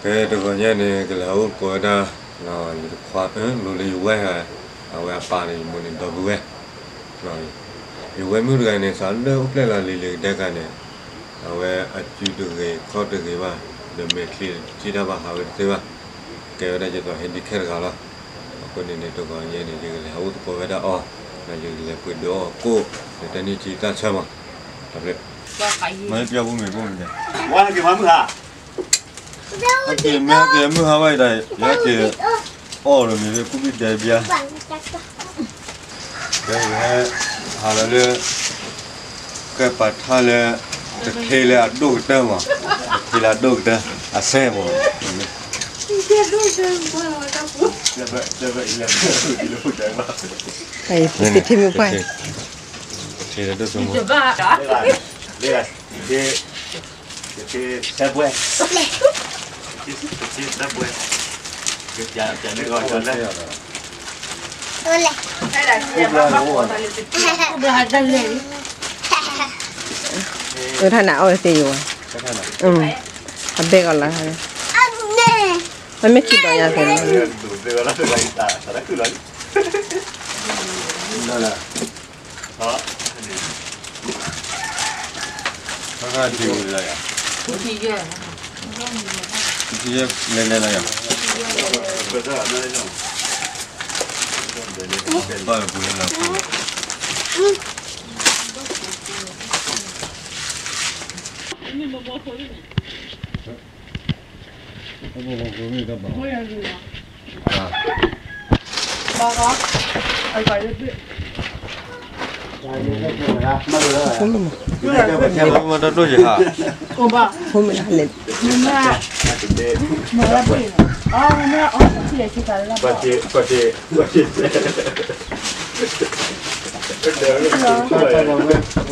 ဖဲတဂီၤညါန့ၣ် ကလဲၤဟးအိၣ်သကိးဝဲဒၣ် ယတခွါ လိၤလၢယဝဲၢ်, အဝဲအပၢ်န့ၣ် ယမိၢ်န့ၣ်ဒီပုၢ်ဝဲၢ်, ယဝဲၢ်မုၣ်တဂၤန့ၣ် စးလၢအိၣ်ဖျဲၣ်လီၤလံၤလံၤကဒဲကဒဲန့ၣ်, အဝဲအစုတဂ့ၤခီၣ်တဂ့ၤဘၣ်, ဒီးမဲာ်ချံစံၣ်တၢ်ဘၣ်ဟးဝဲတသ့ဘၣ်, ကဲဝဲဒၣ်ဒ်သိး handicap တဂၤလီၤ. အဃိန့ၣ်န့ၣ် တဂီၤညါန့ၣ် ယကလဲၤဟးအိၣ်သကိးဝဲဒၣ်အီၤ, ဒီးယကလဲၤပှ့ၤဒုးအီၣ်အကိၣ် ဒီးတၢ်နံၣ်ထံတၢ်ဆၢမး, တၢ်ဘျုး, မၤပျီပူၤမ့ၢ်ပူၤမ့ၢ်, ဝါက့ၤမၤမုၢ်ဟါ မ့ၢ်ဟါက့ၤမုၢ်ဟါဝဲဒၣ် ယဟဲက့ၤအီၣ်လီၤမ့ၢ်လၢကူဘံၣ်ဒဲဘျါ, ကဲဝဲ, ဟးလီၤလၢ ကဲပာ်ထါလၢ တထ့လၢအဒိၣ်ကတၢၢ်မး, တထ့လၢအဒိၣ်ကတၢၢ် အစဲမး, တထ့မုၢ်ပှၢ် တထ့လၢဒိၣ်စိမး တထ့, တထ့, တထ့, တထ့, အၢ ထါနၤအီၣ်သ့ယဝဲ, အဘဲကီးလီၤ, မ့မ့ၢ်ခံဒီးယၤသ့လီၤ, လဲၤလဲၤလီၤယၤ, ဘၣ်ပှ့ၤလီၤ မ့ၢ်တၢ်ဒိၣ်ယဟါ, မ့ၢ်လဲၣ်, တၢ်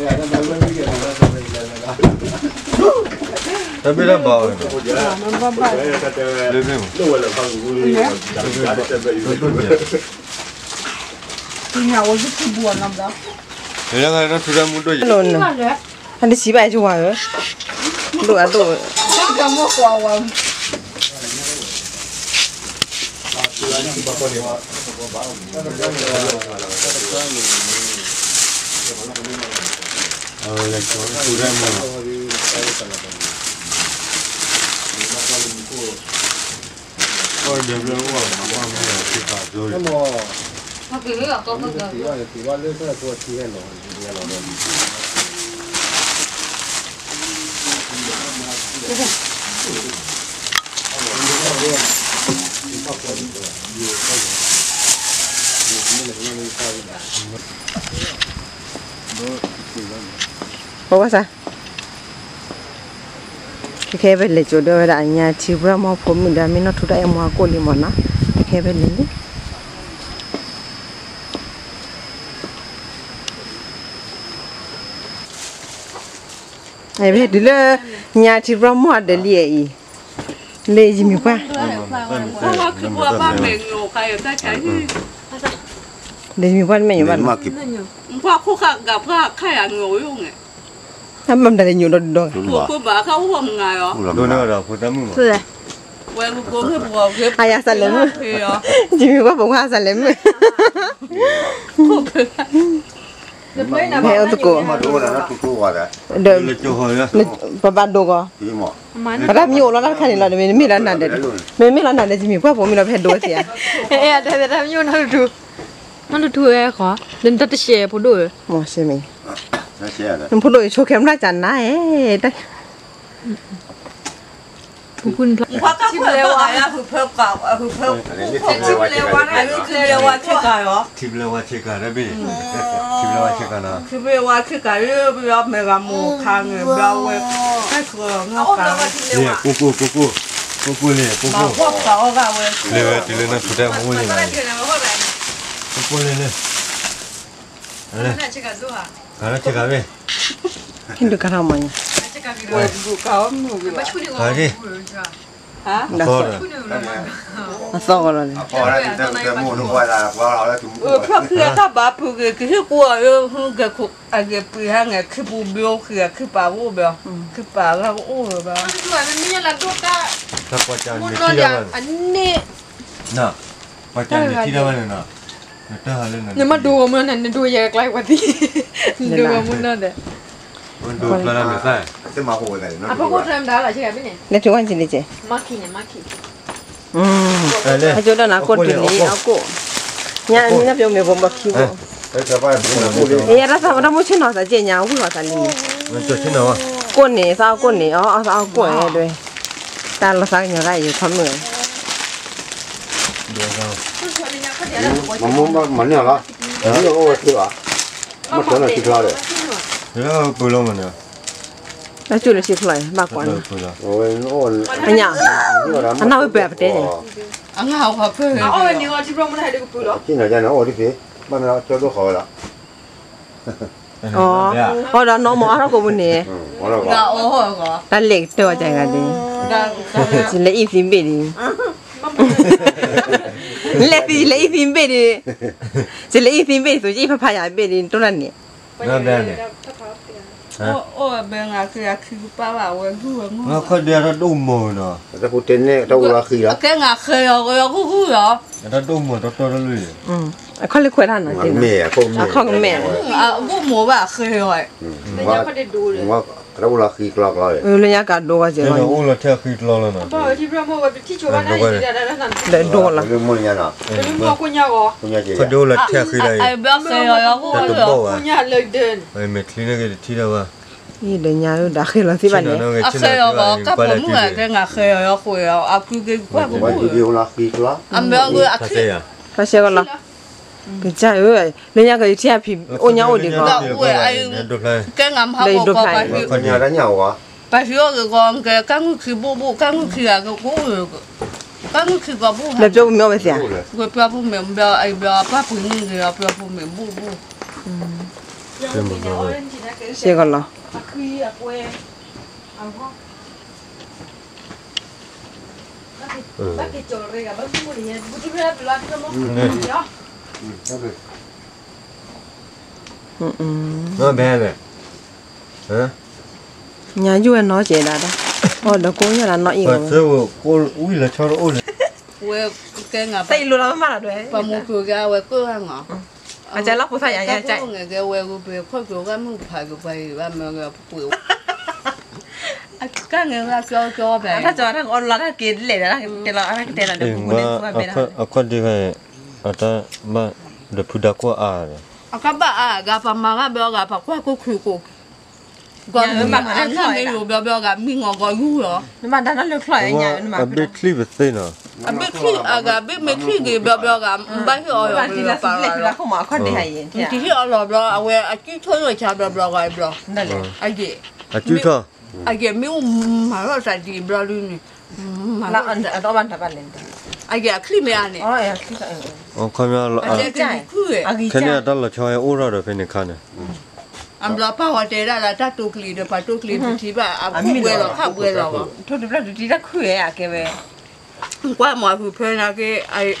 ဘ့ၣ်တၢ်ဘါဝဲ, လၢဘ့ၣ်မး, လၢတၢ်ထူတၢ်မူဒိၣ်ယဲ, အတစံးဘၣ်ယဝၤဧၢ, ဒိၣ်အဒိၣ်, ပဝဲစး ခဲခဲဖဲလဲၤကၠိဒီးဝဲဒၣ်အညါထံပြၢမိၢ်ဖိမုၣ်ဒီး မ့ၢ်နီၢ်ထူတၢ်အဲၣ်မူအကိၣ်လံမ့ၢ်နီၤ, ခဲဖဲလဲၤလံ ဖဲတုၤလၢ ညါထံပြၢမိၢ်အဒၢးလံအံၤ, လၢယမံၤပှၢ်, လၢယမံၤပှၢ်တမဲာ်ညိဘၣ်, တၢ်မၤမတၤလဲၤညိဒီးဒုးဒီး, အယၤစးလဲၤမုၣ်, ယမံၤပှၢ်ဖိခွါစးလဲၤမုၣ်, ဟဲအိၣ်သကိး, ဒီး ပဘၣ်ဒိကီး, ပတၢ်မံအိၣ်လီၤတၢ်တခါန့ၣ်လီၤ, မ့မ့ၢ်လီၤနၤဒီး, မ့မ့ၢ်လီၤနၤဒီး ယမံၤပှၢ်ဖိမ့ၢ်လီၤ ပဟဲဒိဝဲသ့ဧါ, တၢ်မံအိၣ်နီၢ်တထူ, နီၢ်တထူဝဲဃီ, နတၢ်တရှဲဖိဒိၣ်ဧၢ, မ့ၢ် နဖိဒိၣ်အံၤဆိခဲမုၢ်တၢ်ကနါဧဲ, ထံဘျၢဝါဆ့ကၤတဘ့ၣ်, ထံဘျၢဝါဆ့ကၤနီၤ, ထံဘျၢဝါဆ့ကၤ မ့ၢ်ဂၤမိၢ်ခါန့ၣ် ဘျါဝဲ, ကိၢ်ကိၢ်, ကိၢ်ကိၢ်, ကိၢ်ကိၢ်လံ, ကိၢ်ကိၢ်, လဲၤဝဲတုၤလၢနီၢ်ထူတၢ်မူန့ၣ်လီၤ, ကိၢ်ကိၢ်လံလံ, ကၤလၢဆ့ကၤဘ့ၣ်, ဟ့ၣ်ဒုးကၤထီၣ်မးန့ၣ်, ကၤဒၣ် အသီလီၤန့ၣ်, ဖျီၣ်ခံဂၤတၢ်ဘၣ်ဖုးဂ့ၤ ကဟ့ၣ်ကူအီၤလၢ ဂဲၤခိၣ်အဂဲၤပှ့ၤဟါန့ၣ် ခံပူၤဘျီဃံဂၤ ခံပာ်ကအိၣ်ဘျီ, ခံပာ်ဂၤကအိၣ်ဘျီ, အန့ၣ်, နမ့ၢ်ဒိဂီၤမုၢ်နီၤန့ၣ် နဒိယဲၢ်ကျါပှၤသံ, နဒိဂီၤမုၢ်နီၤဒီး အကၠိဒီးနၤကိၣ်တုၤလံအကိၣ်, ညါမ့ၢ်ညါပျိမ့ၢ်ဘိဘီခံဘိ, ယဲတၢ်သးမတၢ်မိၢ်ဆ့ၣ်နီၤသးက့ၢ်ညါအူလီၤသးလံ, ကိၣ်န့ၣ် သးအီၣ်ကိၣ်န့ၣ် အီၣ်သးအီၣ်ကိၣ်အဲၣ်ဒွဲ, တၢ်လီၤသးကညီၤတၢ်အံၤခီမုၣ်, မၤန့ၢ်လီၤ, မၤန့ၢ်လီၤ, မၤန့ၢ်လီၤ, ပၢၤလီၤမးန့ၣ်, တၢ်စူၢ်လၢထံချီ, ဘၣ်ကွၢ်န့ၣ်, အညါ, အနၢ်ဝဲပၢၤပတဲန့ၣ်, အီၣ်ဝဲန့ၣ်အီၤထံဘျီမုၢ်နၤဟဲဒုးကပၢၤလီၤ, ဘၣ်မ့ၢ်အီၣ်ကၠီဒိၣ်ဃီဝဲလီၤ, အီၣ်ဒီးနီၢ်မ့ၢ်အါထီၣ်ကိးပူၤန့ၣ်, တၢ်လဲၤကတၢၢ်ဝဲကဂၤဒ်, ယလဲၤအံၣ်သံဘ့ၣ်ဒ်, လဲၤသံ ယလဲၤအံၣ်သံဘ့ၣ်ဒ်, ယလဲၤအံၣ်သံဘ့ၣ်ဒ်သိး ယအံၣ်ဖးဖးယၤဘ့ၣ်ဒ် တိၢ်တၢ်န့ၣ်, အိၣ်ဘဲငါဃ့အခံကပၢ်ဘၣ်ဝဲဂုၢ်ဝဲမုၢ်, ခီဒုးအတၢ်ဒိၣ်မုၢ်နီၤ, တၢ်ပူၤတဲန့ၣ် တၢ်အိၣ်လီၤဃံလီၤ, အကဲငါဃဲအီၤဂီၢ်ဂုၢ်ဂုၢ်လီၤ, အတၢ်ဒိၣ်မုၢ်တီတီတလွံၢ်, အခီၣ်လ့ၢ်ခွဲးတၢ်နီၤ, အခီၣ်ကမဲာ်, အဂိၢ်မိၢ်ဘၣ်ဃဲအီၤ, တၢ်အိၣ်လီၤဃံကျီကျီ, လၢညါကဒိဂီၤစ့ၢ်ကီး, အိၣ်လီၤထဲဃံကျီလီၤနီၤ, ဒိလီၤ, ခီဒုးအိၣ်လီၤထဲဃံလီၤ, တဘီၣ်ဘၣ်, မ့ၢ်ချံန့ၣ်က့ၤတထံၣ်တၢ်ဘၣ်, အဃဲအီၤကဲ ငါဃဲအီၤယီၤဃုာ်အီၤ အဖုက့ၤကွၢ်ကမူၣ်, အမ့ၢ်အဂ့ၢ်အခံ, ဖျါဆဲကီးလီၤ, ကစၢ်ဧၢ, လၢညါကထံၣ်အဖံး အိၣ်ညါအိၣ်ဒံးကီး, ကဲငါမဟါကီးကီး, ပှၤဖံးအီၣ်ဂ့ၤကီး ကဲကၢ်ငုၢ်ခံဘိၣ်ဘိၣ် ကၢ်ငုၢ်ခံဂၤကအိၣ်, ကၢ်ငုၢ်ခံကီးဘိၣ်, လၢပျီပူၤမ့ၢ်အီၣ်ဝဲသ့ဧါ, ပျီပူၤမ့ၢ်ဘျီအံၤဘျီပှၤပှ့ၤန့ၢ်ဂ့ၤအီၤ ပျီပူၤမ့ၢ်ဘိၣ်ဘိၣ်, ဆဲကီးလီၤ, ညါယိၣ်ဝဲနီၢ်ကဲဒၣ်, အီၣ်ဒီးကိၣ်ညၣ်လၢနီၢ်အံၤ, ဝဲကဲနၤ, တၢ်အံၤလိၤလီၤမးလီၤဒွဲ, ပှၤမိၢ်ကျိၤကဲဝဲကိၣ်ဂၤနီၤ, အကဲလီၤဖိသၣ်ယၤညါကဲ, ဝဲဂုၤပှ့ၤခီၣ်ကျိၤဂၤမုၣ်ဖးကပှၤဂ့ၤဘၣ်မ့ၢ်ဂ့ၤပှ့ၤ, အကၢ်န့ၣ်ဂၤကၠီကၠီဖဲ, တၢ်ကၠီတၢ်ကအီၣ်လီၤတၢ်က့ၤလဲၣ်ဒီး တၢ်ကတဲလီၤတၢ်ကတဲလီၤဒီး, အခီၣ်ဒ့ဖဲ, အတၢ်ဘၣ်, ဒီးဖုဒါကိၢ်အါဒီး, အကဘၣ်အါဂၤပှၤမၤဂၤဘျီဂၤပှၤကွၢ်ကိၣ်ခုကိၣ် ကီၢ်မ့ၢ်ယိၤဘျီဘျီဂၤ မံနီၤကီၢ်ယူၢ်လီၤ, အဘ့ၣ်ချံပသ့နီၤ, အဘ့ၣ်ချံအဂၤဘ့ၣ်မ့ၢ်ချံဂ့ၤဘျီဘျီဂၤ ဘၣ်ဟ့ၣ်အီၤယီၤဘျီပာ်လီၤ, တဟ့ၣ်အီၤလီၤဘျီ အဝဲအစုထီၣ်ယိာ်ဆါဘျီဘျီဂၤဘျီ, အယဲၢ်, အစုထီၣ်, အယဲၢ်မ့ၣ်အူမၤထီၣ်သးဒံးဘျီဒုန့ၣ်, အယဲၢ်အချံမ့ၢ်အါန့ၣ်, ခဲန့ၣ်အတၢ်လီၤဆီအိၣ်ထီၣ်ဒီးဖဲန့ၣ်ခါန့ၣ် အဘျီပၢ်ဝဲတဲဒၣ်လၢတၢ်တိာ်ကျံၤဒီးပှၤတိာ်ကျံၤတထံၣ်ဘၣ် အဘှဲလီၤခးဘှဲလီၤဘၣ်, ထိၣ်တဖျၢၣ်တထံၣ်တၢ်ခုၣ်ဝဲအကဲဝဲ, ကွၢ်မၤဖုဖၢနာ်က့, အိၣ်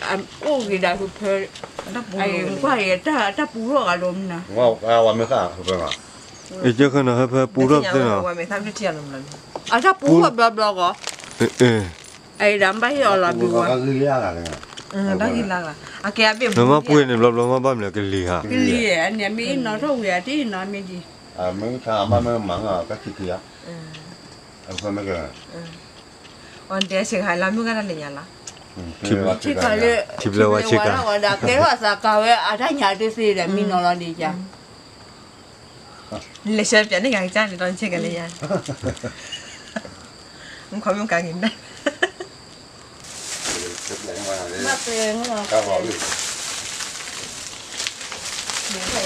ဂ့ၤဒၣ်ဖုဖၢ, ကွၢ်အံၤတၢ်ပူထီၣ်ဂၤဒိမနၤ, အကဲဃဲနီၤ ဟဲဖဲပူထီၣ်သ့နီၤ, အတၢ်ပူထီၣ်ဘျီဘျီဂီၢ်, အဒၣ်ဘၣ်ဟ့ၣ်အီၤလီၤဘံဝဲ, နမ့ၢ်ပှ့ၤန့ၣ်ဘျီဘျီမ့ၢ်ဘၣ်မနုၤကလံၤဧါ, ကလံၤန့ၣ်မ့ၢ်အံၤနီၣ်ထီၣ်ဝံၤအတ့ၢ်နီၣ်မ့ၢ်ဒံး, မ့ၢ်ဆါမ့ၢ်မၤတၢ်ခံခံဧါ, အဖဲမ့ၢ်က အတဲဆ့ကၤလၢမုၢ်ဂၤတၢ်လဲၤညါလီၤ, ထံဘျၢဝဲဆ့ကၤ, ကဲထီၣ်သးကၤဝဲအတၢ်ညါတသ့ဒီးမံနီၤလီၤဒံးကါ, လဲၤဆှၢပျးန့ၢ်ကၤကစၢ်န့ၣ်ဒီးဆ့ကၤလၢညါ, မုၣ်ခီမုၣ်ကၤက့ၤဒၣ်, ဘၣ်တဲ